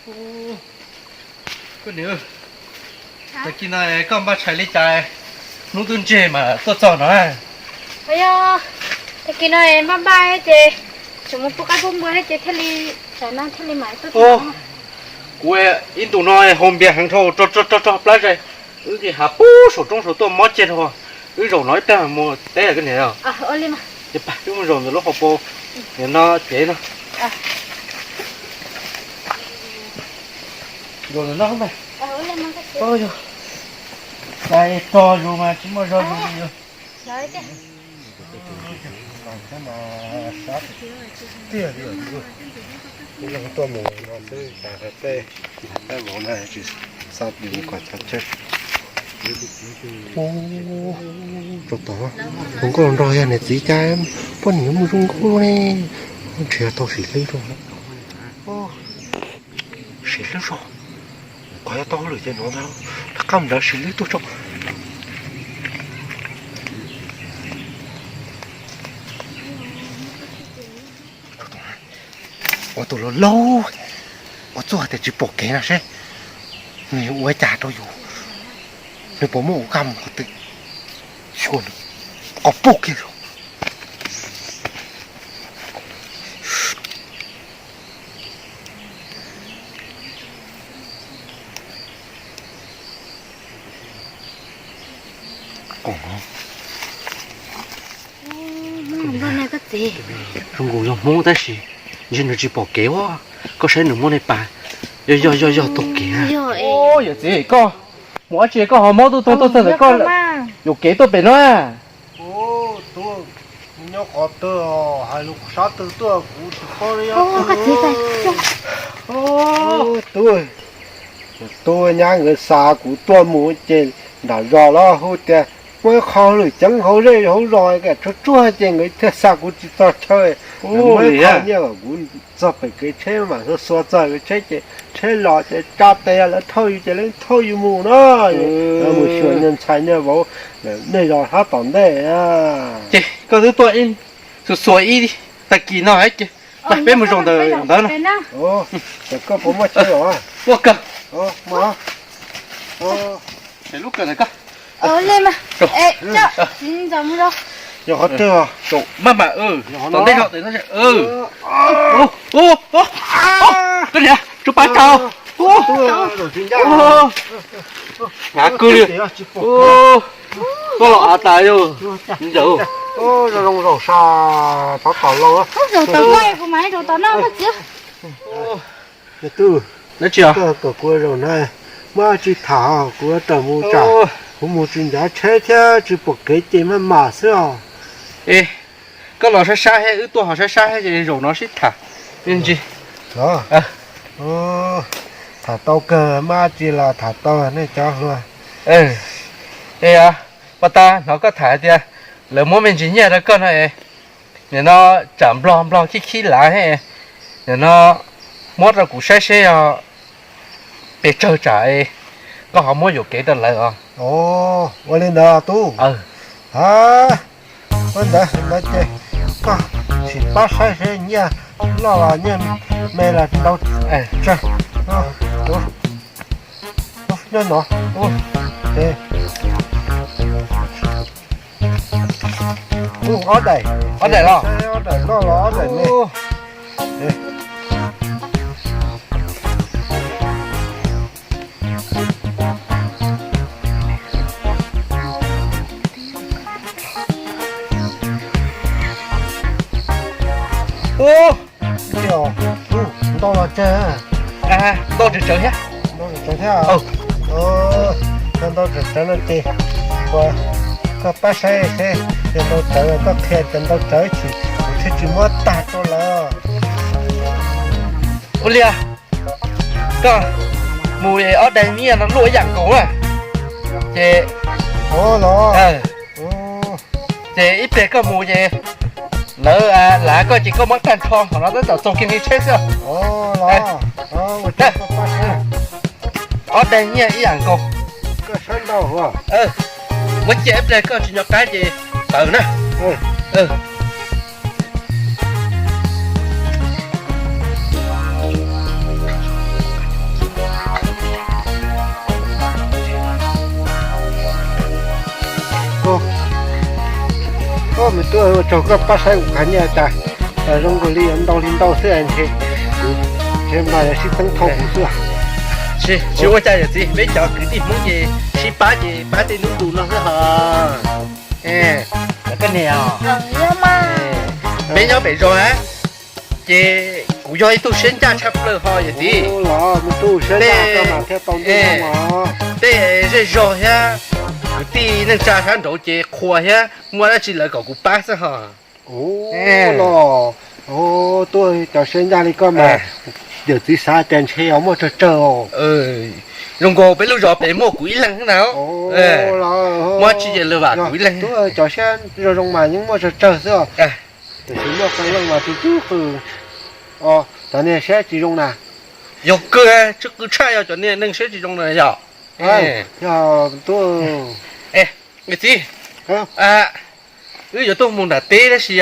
Koj niam, tag kis no koj npaj tshais li cas, hnub twb ntseg mas tuaj txog no? Yog, tag kis no npaj npaj ces tseem mus pub qaib pub npua thiab ces thiaj li, tsam no thiaj li mam tuaj txog. Kuv ib ntus no haus npias heev dhau, rog rog rog plab zais, wb nqis hav pub saum roob saud tuaj mob ceg dhau. Wb zaum no ib pliag mus teb koj niam. Ces pab wb mus zaum ntawm lub hauv paus, nim no cev no. Zaum ntawm no mas, yog, tso zus mas tsis muaj zog zus li. Tiag li, tuaj mus no xwb, tej vauv na tsis xa tus kom chaw tseg. Rau tod, hluas nkauj hluas nraug yog niam txiv cas poj niam mus zoo nkauj ne, ntshe tau sim hlub rau. Sim hlub zog, qhov yog tau hauj lwm ces no ntag, rov qab mus nrad sim hlub tuaj tso. Ua tus laus laus, ua txuj hais tias tsis pom kev no seb nws yuav ua cas rau yus, nws puas muab ua kaj mus qhov twg, xyuas nws qhov pug kiag. Zoo nkaus yog Hmoob tab sis ntshe nws tsis pom kev ua, koj saib nws muab nej pas, yog yog yog yog taug kev. Yawm txiv, koj mus dab tsi koj ho mob tuj tuag tuaj txog ntawm koj, yuam kev tuaj pem no? Nyob qhov twg hais lus sab twg tuaj kuv tsis paub li. Tub, tub nyab nkawd xa kuv tuaj mus ces nram zos los hu tias muaj ib qho hauj lwm ceev hauv zej hauv zos kom tsuag tsuag ces nkawd thiaj xa kuv tsis txog chaw. Muaj ib qho nyiaj kom kuv txog pem kev tsheb mas xuas xuas txog kev tsheb ces tsheb los ces tsa tes lawv thauj yus ces lawv thauj yus mus no. Mus xyuas niag ntxhais niag vauv nej zos sab tom ntej. Ces koj twb tuaj xuas xuas ib tag kis no ces peb mus zaum ntawm ntawd no. Koj puas muaj chaw los? Muaj kawg. Lub kawm ntawm koj. Yog qhov twg? Maj mam, tom ntej zog. Koj niam, tsov pab tsaug. Hnav kawg li. Koj los av tas yog ntawd. Zoo zoo sa, thov tom los. Dab tsi os? Kom kuv zaum na, muaj tsis tham kuv raws mus tsam kuv mus tsis ncav tsheb thiab tsis pom kev ces maj mam xwb os. Koj los sab sab thiab wb tuaj ho sab sab thiab ces zaum no sib tham me ntsis. Tham tau kawg, muaj tsis los tham tau nej cov hluas. Poj Tab, hnov koj tham tias lawv muab me ntsis nyiaj rau koj no es, nim no tsam nplog nplog khib khib lav thiab, nim no muab rau kuv saib seb yog pes tsawg tsam koj ho muab yuam kev rau lawv os. Ua li ntawd tub. Ua ntawd no ces koj sim pab saib seb nyiaj loj los nyiaj me los ntau tsawg. Nyob no, ob daim, ob daim los, ob daim loj los ob daim me. Ntau los tsawg? Ntau tsawg tsawg thiab. Ntau tsawg tsawg thiab. Ntau tsawg tsawg no ces koj pab saib seb yog ntau tsawg, koj qhia tias ntau tsawg tsis, kuv thiaj tsis muab tag rau lawv. Ua li, koj mus ob daim nyiaj no luaj ib yam nkaus na, ces, ces ib pliag koj mus ces lawv lav koj ces koj muab tag nrho, thaum no tab tom txaus kiag li tsheb xwb. Ob daim nyiaj ib yam nkaus. Muab cia ib pliag koj tsis nco qab ces tawm na. Ua, Tuaj ua tsaug koj pab saib kuv qhov nyiaj tas, zoo nkaus li yuav ntau li ntau xwb ntshe, ntshe mas sib txeeb thauj kuv xwb. Tsis ua cas yawm txiv, peb cov kwv tij Hmoob ces sib pab ces pab tej hnub ntu no xwb hos. Peb nyob pem zos na, ces kuv yog ib tug siab ncaj tshaj plaws hos yawm txiv. Tej zej zog thiab kwv tij neej tsa sab nraud ces qhua thiab muaj dab tsi lawv kom kuv pab xwb hos. Los, tuaj cov siab ncaj li koj mas, yawm txiv xav tias ntshe yuav muaj tsawg tsawg. Zoo nkaus peb lub zos pem muaj kuv ib leeg xwb na. Muaj tsis ces lawv vam kuv ib leeg. Tuaj cov siab zoo zoo mas yeej muaj tsawg tsawg xwb os. Tiam sis muaj qee leej mas tsis tub qw. Cov niag siab tsis zoo na. Yog kawg, tsis qw tshaj yog cov niag neeg siab tsis zoo na yog. Yog tuaj, txiv, wb yuav tuaj mus nram teb tab sis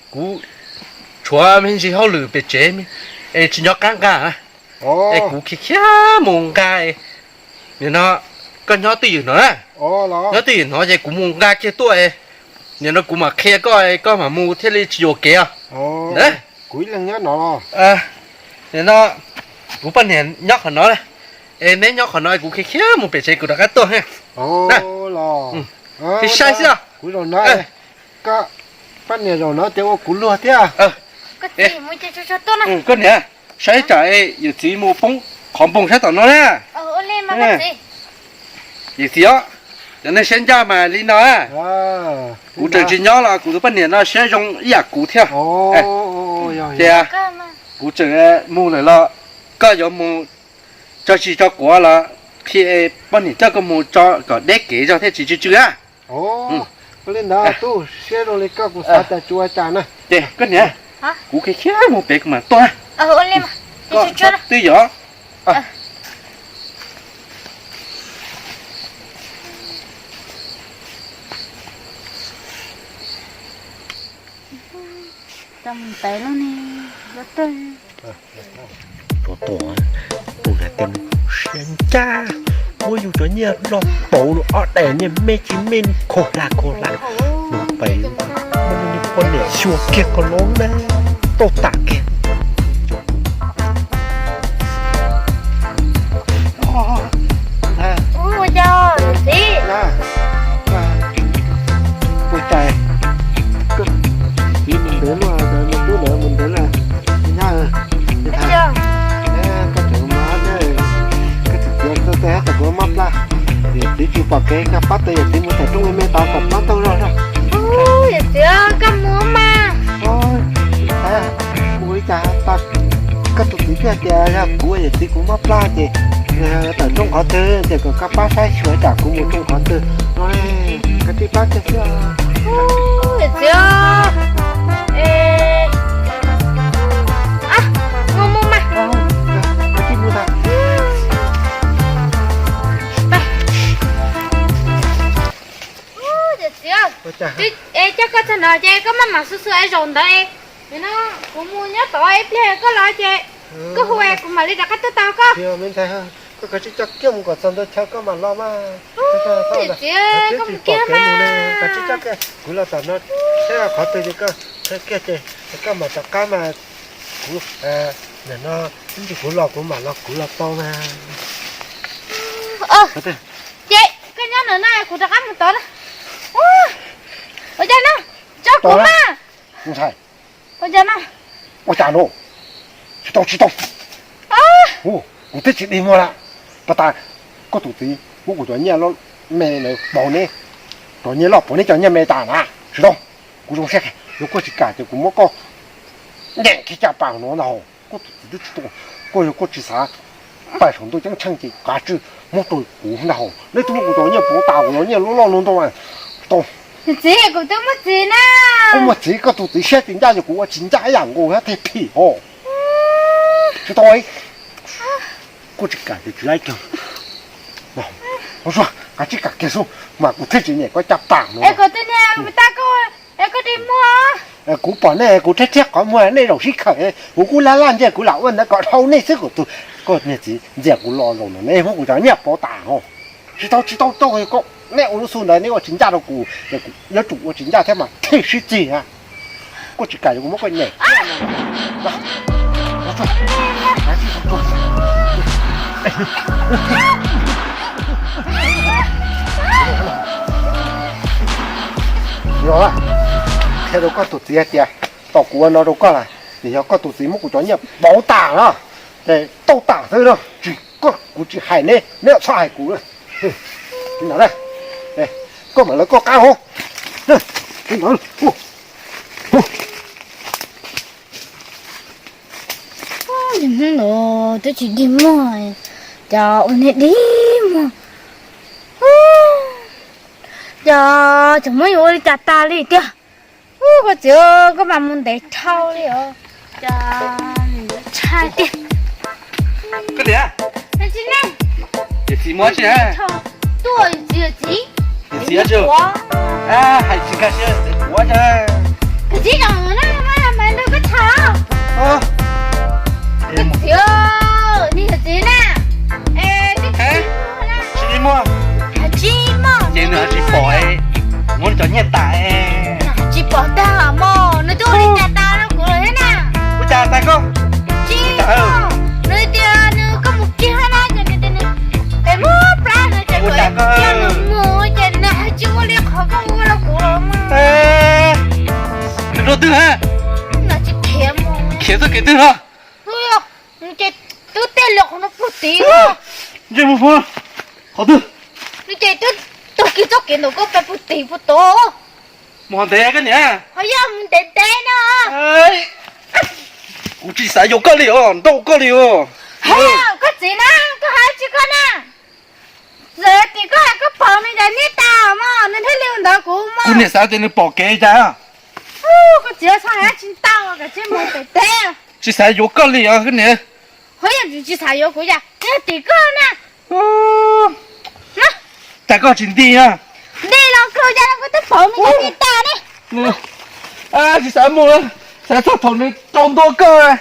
kuv tshuav me ntsis hauj lwm pem tsev es tsis nco qab nqa, es kuv khiav khiav mus nqa. Nim no koj nyob twj ywm no na, nyob twj ywm no ces kuv mus nqa kiag tuaj. Nim no kuv mam qhia koj, koj mam mus thiaj li tsis yuam kev os. Nim no kuv poj niam nyob qhov no, es neb nyob qhov no kuv khiav khiav mus pem tsev kuv rov qab tuaj. Tsis sai xwb os. Poj niam zaum no ces ua kuv luag thiab. Koj niam, saib tsam yawm txiv mus poob qhov npoo sab tom no na. Yawm txiv os, cov neeg siab ncaj mas li no. Kuv tseem tsis nyob los kuv tus poj niam no siab zoo ib yam kuv thiab. Ces kuv tseem mus lawm los koj yuav mus tso tsis tso quav los qhia poj niam coj koj mus tso kom deb kev zog thiaj tsis tsw tsw na. Li ntawd tub, siab zoo li koj kuv xav tias tsis ua cas na. Ces koj niam, kuv khiav khiav mus pem kuv mam tuaj. Twb yog. Tuaj tuaj, tus niam tais siab ncaj, muab yus cov nyiaj loj pauv los ob daim nyiaj me tsis me khaus hla khaus hla. Mus pem muab niag poj niam xyuas kiag qhov loo na, tau tam kiag. Ua cas, txiv, mus ntawd luaj, mus tub ntawd mus ntawd lawm. Nyab, koj tseem mus, koj tseem tiav txog tej hab tau kuv mob plab, yawm txiv tsis pom kev, koj pab tau yawm txiv mus tom rooj me me tod kom plob ntaug zog. Yawm txiv, koj mus mas. Mus li cas tau, koj tus txiv thiaj tias yog kuv yawm txiv kuv mob plab ces tawm rooj qhov twg ces kom koj pab saib xyuas tsam kuv mus rooj qhov twg no, koj tsis pab kiag xwb. Yawm txiv, mus mus mas. Koj tsis mus ntag. Yawm txiv, es coj koj txog no ces koj maj mam xub xub es zaum ntawd es, no kuv mus nyob tod ib pliag koj los ces koj hu es kuv mam li rov qab tuaj tos koj. Koj kav tsij coj kiag mus kom txog ntawd chaw koj mam los mas. Yawm txiv, koj mus kiag mas. Kav tsij coj kiag kuv los tom no, saib qhov twg ces koj kiag ces koj mam rov qab mas. Kuv, nim no ib ntsis kuv los kuv mam los kuv los tau mas. Ces koj nyob ntawm no kuv rov qab mus tod na. Ua cas no, tso kuv mas. Ua cas no, tsis tau tsis tau, kuv twb tsis dig muag lawm. Pas tas koj tus txiv muab kuv cov nyiaj me pauv neb, cov nyiaj loj pauv neb cov nyiaj me tas na, tsis tau. Kuv zoo siab, yog koj tsis kam ces kuv muab koj nyeem kiag caj pas no ntag. Koj tus txiv twb tsis tau, koj yog koj tsis xav pais saum ntuj ceeb tsheej ces kav tsij muab rau kuv ntag. Neb twb muab kuv cov nyiaj pauv tas, kuv cov nyiaj loj loj no ntau, tsis tau. Txiv, kuv twb muaj txiv na. Koj muaj txiv, koj tus txiv siab tsis ncaj, yog kuv ua tsis ncaj ib yam nkaus thiab, tej phim os. Tsis tau, koj tsis kam ces tsis laib kiag. Ua tsuag, kav tsij kam kiag xwb mas kuv thiaj tsis nyeem koj caj pas no. Es kuv twb niag mus tag koj, es koj dig muag. Kuv pom nej kuv rhiab rhiab qhov muag nej zaum sib khawm, kuv kuj laj laj ntsej kuv lam ua ntawd kom dhau nej xwb kuv tus. Koj niag txiv ntxias kuv los zaum no nej muab kuv cov nyiaj pauv tas os. Tsis tau tsis tau tau koj. Nej ua lub xu ntawd neb ua tsis ncaj rau kuv, kuv yuav tsum ua tsis ncaj thiab mas them sib txig na. Kuj tsis kam kuv muab koj nyem. Qhia rau koj tus txiv hais tias, tom kuv ua no rau koj lawm, ces yog koj tus txiv muab kuv cov nyiaj pauv tas no, ces tau tas xwb no, tsis, koj, kuv tsis hais neb, neb txhob hais kuv. Koj mam lawv koj qab hov. Hnub no twb tsis dig muag, cas ua niag dig muag, cas tseem muab yuav ua li cas tas li tiag. Koj txiv, koj mas mus ntev dhau li os, cas ntshai tiag. Koj tias, yawm txiv muab tsis, tuaj yawm txiv, yawm txiv, yawm txiv hais tsis nkag siab, kuv tsis zoo na, mas nrog koj tham. Koj txiv, nws yawm txiv na, tsis muaj, tsis muaj, ces nws tsis pom, muab cov nyiaj tas, tsis pom tag mog, nws twb ua li cas tas rau kuv lawm thiab na. Ua cas tas koj? Tsis, nws tias nws, koj mus kiag na, ces nws tias nws pem muab plab no ces kuv mus ces nws hais tsis ua li qhov koj ua rau kuv los mas. Nws rau twg na? Nws tsis khiav mus, khiav txoj kev twg no? Ces twb tej los qhov no puag tid. Ntsej muag qhov twg? Nws ces twb taug kiag txoj kev ntawm koj pem puag tid puag tod. Mus qhov ntev koj niam. Ho yog mus ntev ntev no. Kuv tsis xav yuav koj li os, nrauj koj li os. Koj txiv na, koj hais tsis koj na. Txawm tias koj hais koj pauv nws cov nyiaj tas mog, nws thiaj li ua ntawd kuv mog. Kuv niam xav tias nws pom kev cas. Koj txiv, txhob hais tsis tau, koj txiv mus ntev ntev. Tsis xav yuav koj li os koj niam. Ho yog tsis xav yuav kuv yog tias koj na. Cas koj tsis nti na? Nti los kawg, cas los koj twb pauv nws cov nyiaj tas ne. Tsis xav mus, xav txog thaum nws rau ntua koj.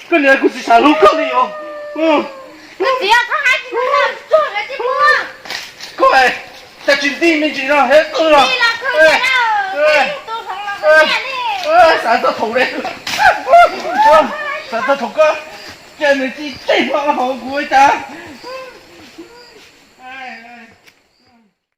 Koj niam, kuv tsis xav hlub koj li os. Koj, cas tsis nti me ntsis no thiab koj los. Xav txog thaum, xav txog thaum koj, cas nws tsis tseg hlo hauv kuv cas.